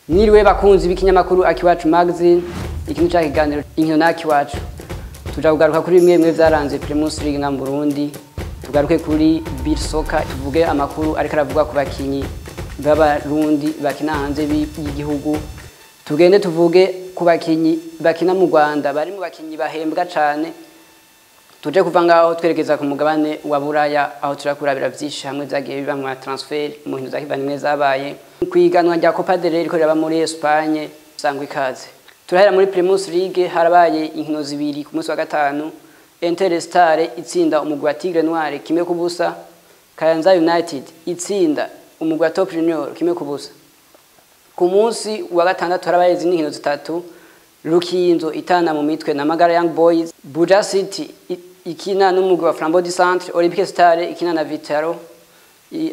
Mwiriwe bakunzi b'ikinyamakuru Akiwacu Magazine, ikintu ca kiganiro inkino na Akiwacu. Tuja kugaruka kuri bimwe bimwe vyaranze Primus League nga mu Burundi, tugaruke kuri Beach Soccer, tuvuge amakuru ariko aravugwa ku bakinyi b'Abarundi bakina hanze y'igihugu, tugende tuvuge ku bakinyi bakina mu Rwanda bari mu bakinyi bahembwa cane. Tuje kuva ngaho twerekeza ku mugabane wa Buraya, aho turakurabira vyinshi hamwe vyagiye biba mu transfer mu nkino za kivandimwe zabaye kwiganwa rya Copa del Rey riko riraba muri Espagne. Sangwa ikaze. Turahera muri Primus League. Harabaye inkino zibiri ku munsi wa gatanu: Interstar itsinda umugwi wa Tigre Noir 1-0, Kayanza United itsinda umugwi wa Top Junior 1-0. Ku munsi wa gatandatu harabaye izindi nkino zitatu: Rukinzo itana mu mitwe na Magara Young Boys, Buja City ikina n'umugwi wa Flambeau du Centre, Olympique Star ikina na Vitaro.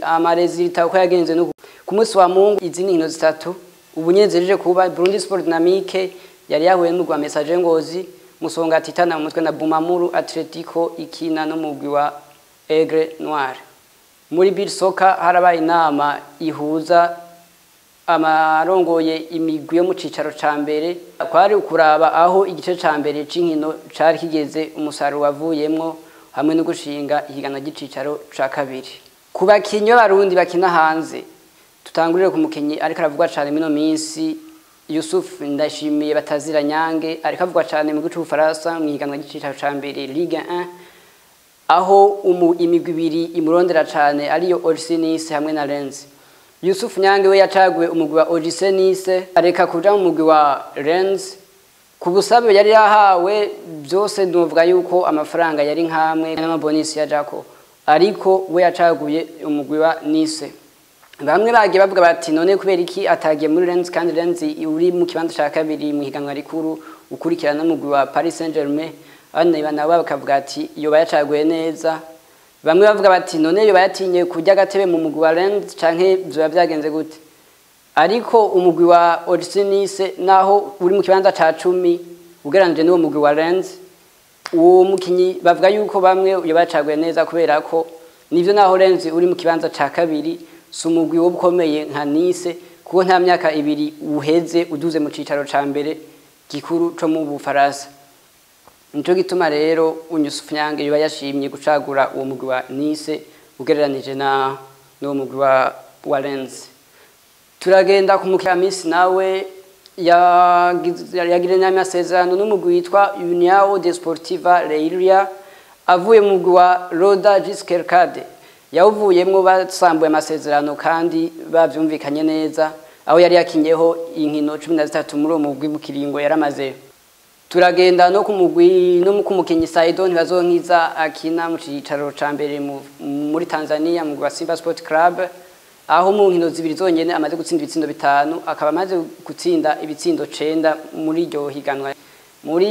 Ama résultats uko yagenze no ku munsi wa Mungu, izindi nkino zitatu ubu kuba: Burundi Sport Dynamique yari yahuye n'umugwi wa Messager Ngozi, Musonga itana mu mutwe na Bumamuru, Atletico ikina n'umugwi wa Aigle Noir. Muri Beach Soccer harabaye inama ihuza amarongoye imigwi yo mu cicaro ca mbere. Kwari ukuraba aho igice ca mbere c'inkino cari kigeze, umusaruro wavuyemwo, hamwe no gushinga ihiganwa ry'icicaro ca kabiri. Ku bakinyi b'Abarundi bakina hanze, tutangurire ku mukinyi ariko aravugwa cane mino minsi, Yusuf Ndashimiye batazira Nyange, ariko avugwa cane mu gihugu c'Ubufaransa mu ihiganwa ry'icicaro ca mbere, Ligue 1, aho imigwi ibiri imurondera cane, ariyo OGC Nice hamwe na Rennes. Yusuf Nyange we yacaguye umugwi wa OGC Nice, areka kuja mu mugwi wa Rennes ku busabe yari yahawe. Byose ndumva yuko amafaranga yari nkamwe n'ama bonus yajako, ariko we yacaguye umugwi wa Nice. Bamwe bagiye bavuga bati: "None kubera iki atagiye muri Rennes, kandi Rennes uri mu kibanza ca kabiri mu higanwa rikuru, ukurikirana n'umugwi wa Paris Saint-Germain?" Abandi nabo bakavuga ati yoba yacaguye neza. Bamwe bavuga bati: "None yoba yatinye kurya agatebe mu mugwi wa Rennes, canke vyoba vyagenze gute?" Ariko umugwi wa OGC Nice, naho uri mu kibanza ca 10 ugereranije n'uwo mugwi wa Rennes, uwo mukinyi bavuga yuko bamwe yoba yacaguye neza, kubera ko nivyo, naho Rennes uri mu kibanza ca kabiri, si umugwi wo ukomeye nka Nice, kuko nta myaka 2 uheze uduze mu cicaro ca mbere gikuru co mu Bufaransa. Nico gituma rero Yusuf Nyange yoba yashimye gucagura uwo mugwi wa Nice ugereranije na n'uwo mugwi wa Rennes. Turagenda ku mukiramisi, nawe yagiranye amasezerano n'umugwi witwa União Desportiva Leiria, avuye mu mugwi wa Roda JC Kerkrade. Yawuvuyemwo basambuye amasezerano kandi bavyumvikanye neza, aho yari yakinyeho inkino 13 muri uwo mugwi mu kiringo yaramaze. Turagenda no ku mugwi no ku mukinyi Saido Ntibazonkiza, akina mu cicaro ca mbere muri Tanzania mu wa Simba Sport Club, aho mu nkino zibiri zonyene amaze gutsinda ibitsindo bitanu, akaba amaze gutsinda ibitsindo 9 muri iryo higanwa. Muri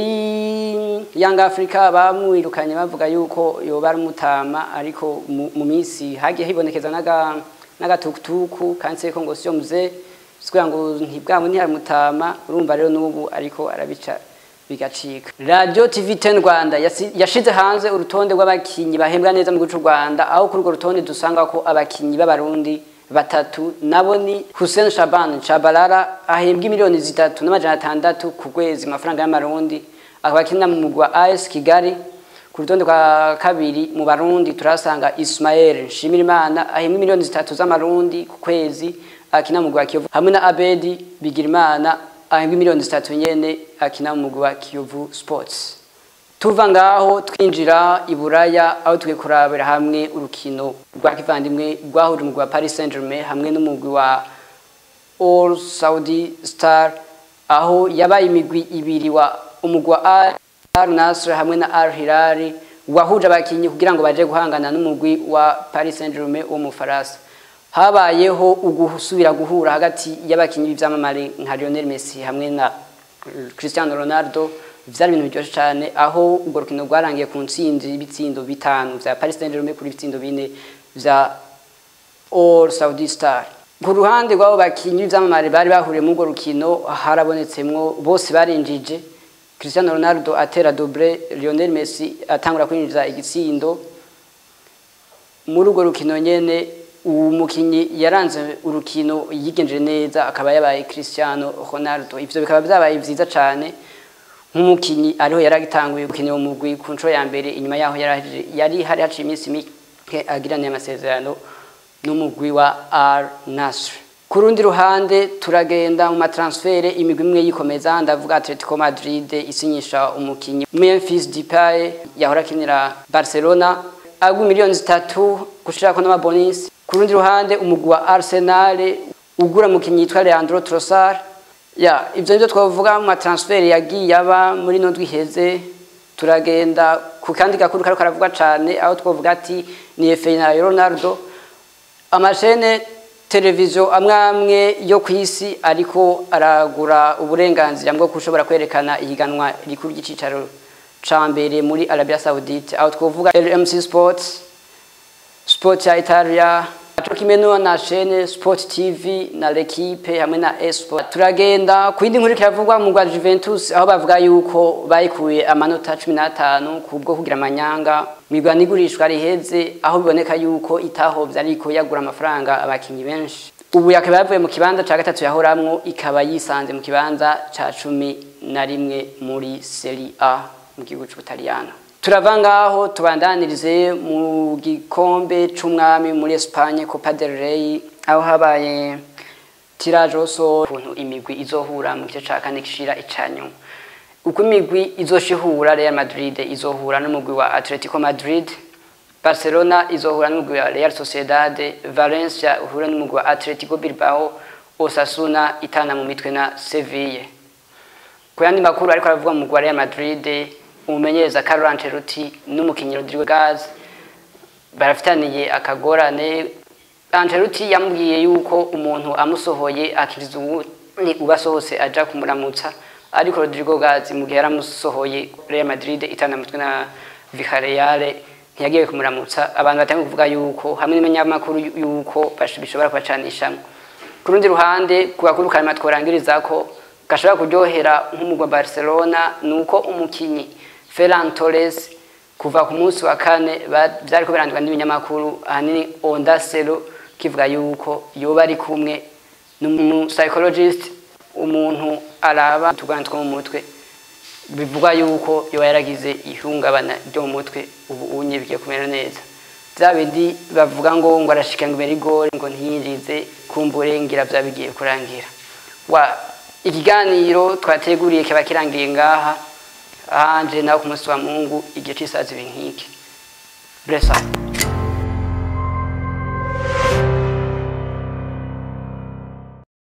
Young Africa bamwirukanye bavuga yuko yoba ari umutama, ariko mu minsi hagiye hibonekeza n'agatukutuku kanditseko ngo "Sio mzee", sikugira ngo ntibwamwe ntiyari mutama. Urumva rero n'ubu ariko arabica bigacika. Radio TV 10 Rwanda yashize hanze urutonde rw'abakinyi bahembwa neza mu gihugu c'u Rwanda, aho kuri urwo rutonde dusanga ko abakinyi b'Abarundi batatu, nabo ni Hussein Shaban Chabalala, ahembwa 3,600,000 ku kwezi mu mafaranga y'Amarundi, akaba akina mu mugwi wa AS Kigali. Ku rutonde rwa kabiri mu Barundi turasanga Ismael Nshimirimana, ahembwa 3 miliyoni z'Amarundi ku kwezi, akina mu mugwi wa Kiyovu, hamwe na Abedi Bigirimana, ahembwa 3 miliyoni nyene, akina mu mugwi wa Kiyovu Sports. Tuva ngaho twinjira i Buraya, aho tugiye kurabira hamwe urukino rwa kivandimwe rwahuje umugwi wa Paris Saint-Germain hamwe n'umugwi wa Al Saudi Star, aho yabaye imigwi ibiri wa umugwi wa Al Nassr hamwe na Al Hilal, wahuje abakinyi kugira ngo baje guhangana n'umugwi wa Paris Saint-Germain wo mu Faransa. Habayeho ugusubira guhura hagati y'abakinyi b'ivyamamare nka Lionel Messi hamwe na Cristiano Ronaldo. Vyari ibintu biryoshe cane, aho urwo rukino rwarangiye ku ntsinzi y'ibitsindo bitanu vya Paris Saint-Germain kuri ibitsindo bine vya Al Saudi Star. Ku ruhande rw'abo bakinyi b'ivyamamare bari bahuriye muri urwo rukino, harabonetsemwo bose barinjije: Cristiano Ronaldo atera doublé, Lionel Messi atangura kwinjiza igitsindo muri urwo rukino nyene. Umukinyi yaranze urukino yigenje neza akaba yabaye Cristiano Ronaldo. Ivyo bikaba byabaye vyiza cane nk'umukinyi ariho yaragitanguye gukinira umugwi ku nshuro ya mbere inyuma yaho yari hari haciye iminsi mike agiraniye amasezerano n'umugwi wa Al Nassr. Ku rundi ruhande turagenda mu matransfert, imigwi imwe yikomeza. Ndavuga Atletico Madrid isinyisha umukinyi Memphis Depay yahora akinira Barcelona, agwa miliyoni 3 gushirako n'amabonus. Ku rundi ruhande umugwi wa Arsenal ugura umukinyi yitwa Leandro Trossard. Ya, ivyo nivyo twavuga mu matransfert yagiye aba muri no ndwi iheze. Turagenda ku kandi gakuru kariko karavugwa cane, aho twavuga ati ni FA na Ronaldo. Amashene televiziyo amwe amwe yo ku isi ariko aragura uburenganzira bwo kushobora kwerekana ihiganwa rikuru ry'icicaro ca mbere muri Arabia Saudite, aho twovuga RMC Sports, Sport ya Italia, co kimwe na chaîne Sport TV na L'Equipe hamwe na Esport. Turagenda ku yindi nkuru kiravugwa mu rwa Juventus, aho bavuga yuko bayikuye amanota 15 kubwo kugira amanyanga migwa n'igurishwa riheze, aho biboneka yuko itahovye ariko yagura amafaranga abakinyi benshi. Ubu yakaba yavuye mu kibanza ca gatatu yahoramwo, ikaba yisanze mu kibanza ca 11 muri Serie A mu gihugu c'Ubutaliyano. Turava ngaho tubandanirize mu gikombe c'umwami muri Espagne, Copa del Rey, aho habaye tirage au sort ukuntu imigwi izohura mu gice ca kane gishira icanyuma. Uko imigwi izoshihura: Real Madrid izohura n'umugwi wa Atletico Madrid, Barcelona izohura n'umugwi wa Real Sociedad, Valencia uhura n'umugwi wa Atletico Bilbao, Osasuna itana mu mitwe na Seville. Ku yandi makuru ariko aravuga mu mugwi wa Real Madrid, umumenyereza Carlo Ancelotti n'umukinyi Rodrigo Gaz barafitaniye akagorane. Ancelotti yamubwiye yuko umuntu amusohoye akiriza uwundi ubasohose aja kumuramutsa, ariko Rodrigo Gaz mu gihe yaramusohoye Real Madrid itana mutwe na Villarreal ntiyagiye kumuramutsa. Abantu batangiye kuvuga yuko hamwe n'ibinyamakuru yuko bishobora kubacanishamwo. Ku rundi ruhande, ku bakuru karima tworangiriza ko gashobora kuryohera nk'umugwa Barcelona nuko umukinyi Ferran Torres kuva ku munsi wa kane vyariko birandikwa n'ibinyamakuru, ahanini Onda Cero, kivuga yuko yoba ari kumwe n'umu psychologist, umuntu araba utugwana two mu mutwe. Bivugwa yuko yoba yaragize ihungabana ryo mu mutwe, ubu unye bigiye kumera neza. Vya bindi bavuga ngo arashika ngo imbere igore ngo ntiyinjize, kumbure ngira vya bigiye kurangira. Wa ikiganiro twateguriye kiba kirangiye ngaha hanje, nawe ku munsi wa Mungu igihe c'isaha 2 nk'iki. Bless up.